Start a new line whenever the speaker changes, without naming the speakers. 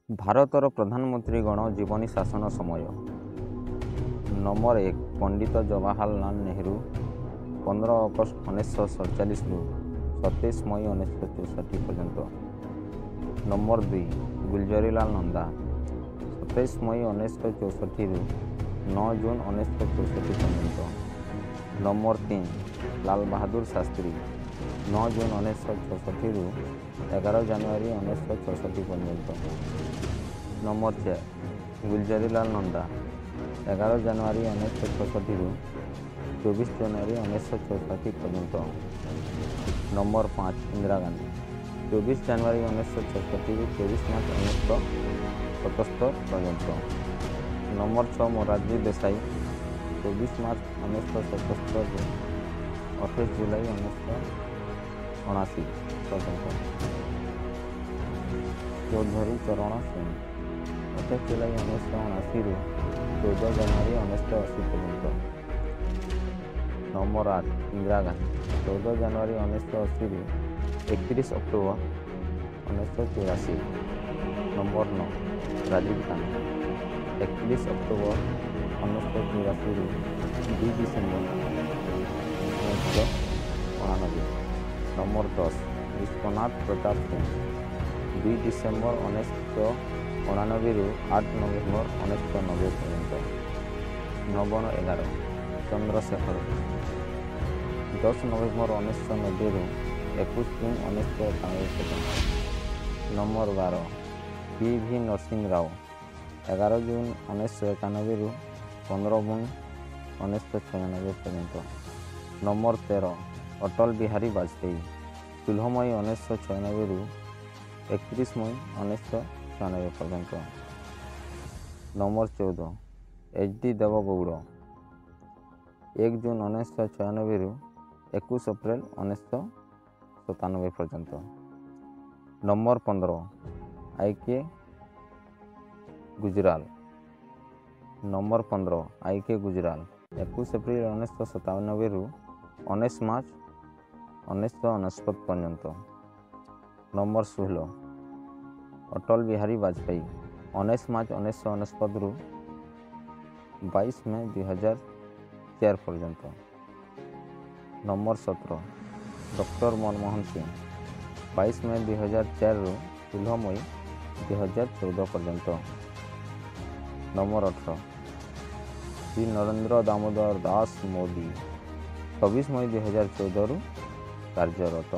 ଭାରତର ପ୍ରଧାନମନ୍ତ୍ରୀଗଣ ଜୀବନୀ, ଶାସନ ସମୟ। ନମ୍ବର 1, ପଣ୍ଡିତ ଜବାହରଲାଲ ନେହେରୁ, 15 ଅଗଷ୍ଟ 1947ରୁ 27 ମଇ 1964 ପର୍ଯ୍ୟନ୍ତ। ନମ୍ବର 2, ଗୁଲଜାରୀଲାଲ ନନ୍ଦା, 27 ମଇ 1964ରୁ 9 ଜୁନ 1964 ପର୍ଯ୍ୟନ୍ତ। ନମ୍ବର 3, ଲାଲ ବାହାଦୁର ଶାସ୍ତ୍ରୀ, 9 ଜୁନ 1966ରୁ 11 ଜାନୁଆରୀ 1964 ପର୍ଯ୍ୟନ୍ତ। ନମ୍ବର 4, ଗୁଲଜାରୀଲାଲ ନନ୍ଦା, 11 ଜାନୁଆରୀ 1966ରୁ 24 ଜାନୁଆରୀ 1964 ପର୍ଯ୍ୟନ୍ତ। ନମ୍ବର 5, ଇନ୍ଦିରା ଗାନ୍ଧୀ, 24 ଜାନୁଆରୀ 1966ରୁ 24 ମାର୍ଚ୍ଚ 1977 ପର୍ଯ୍ୟନ୍ତ। ନମ୍ବର 6, ମୋରାରଜୀ ଦେଶାଇ, 24 ମାର୍ଚ୍ଚ 1977ରୁ 28 ଜୁଲାଇ 1979 ପର୍ଯ୍ୟନ୍ତ। ଚୌଧୁରୀ ଚରଣ ସିଂ, 28 ଜୁଲାଇ 1979ରୁ 14 ଜାନୁଆରୀ 1980 ପର୍ଯ୍ୟନ୍ତ। ନମ୍ବର 8, ଇନ୍ଦିରା ଗାନ୍ଧୀ, 14 ଜାନୁଆରୀ 1980ରୁ 31 ଅକ୍ଟୋବର 1984। ନମ୍ବର 9, ରାଜୀବ ଗାନ୍ଧୀ, 31 ଅକ୍ଟୋବର 1984ରୁ 2 ଡିସେମ୍ବର 1989। ନମ୍ବର 10, ବିଶ୍ୱନାଥ ପ୍ରତାପ ସିଂ, 2 ଡିସେମ୍ବର 1989ରୁ 8 ନଭେମ୍ବର 1990 ପର୍ଯ୍ୟନ୍ତ। ନମ୍ବର 11, ଚନ୍ଦ୍ରଶେଖର, 10 ନଭେମ୍ବର 1990ରୁ 21 ଜୁନ 1991 ପର୍ଯ୍ୟନ୍ତ। Number 12, P V Narasimha Rao, 11 ଜୁନ 1991ରୁ 15 ମଇ 1996 ପର୍ଯ୍ୟନ୍ତ। ନମ୍ବର 13, ଅଟଳ ବିହାରୀ ବାଜପେୟୀ, 16 ମଇ 1996ରୁ 31 ମଇ 1996 ପର୍ଯ୍ୟନ୍ତ। ନମ୍ବର 14, ଏଚ୍ ଡି ଦେବଗୌଡ଼, 1 ଜୁନ 1996ରୁ 21 ଅପ୍ରେଲ 1997 ପର୍ଯ୍ୟନ୍ତ। Number 15, I K Gujral. Number 15, I K Gujral, 21 April 1997ରୁ 19 March 1999 ପର୍ଯ୍ୟନ୍ତ। ନମ୍ବର 16, ଅଟଳ ବିହାରୀ ବାଜପେୟୀ, 19 ମାର୍ଚ୍ଚ 1999ରୁ 22 ମେ 2004 ପର୍ଯ୍ୟନ୍ତ। ନମ୍ବର 17, ଡକ୍ଟର ମନମୋହନ ସିଂ, 22 ମେ 2004ରୁ 16 ମଇ 2014 ପର୍ଯ୍ୟନ୍ତ। ନମ୍ବର 18, ଶ୍ରୀ ନରେନ୍ଦ୍ର ଦାମୋଦର ଦାସ ମୋଦି, 26 ମଇ 2014ରୁ କାର୍ଯ୍ୟରତ।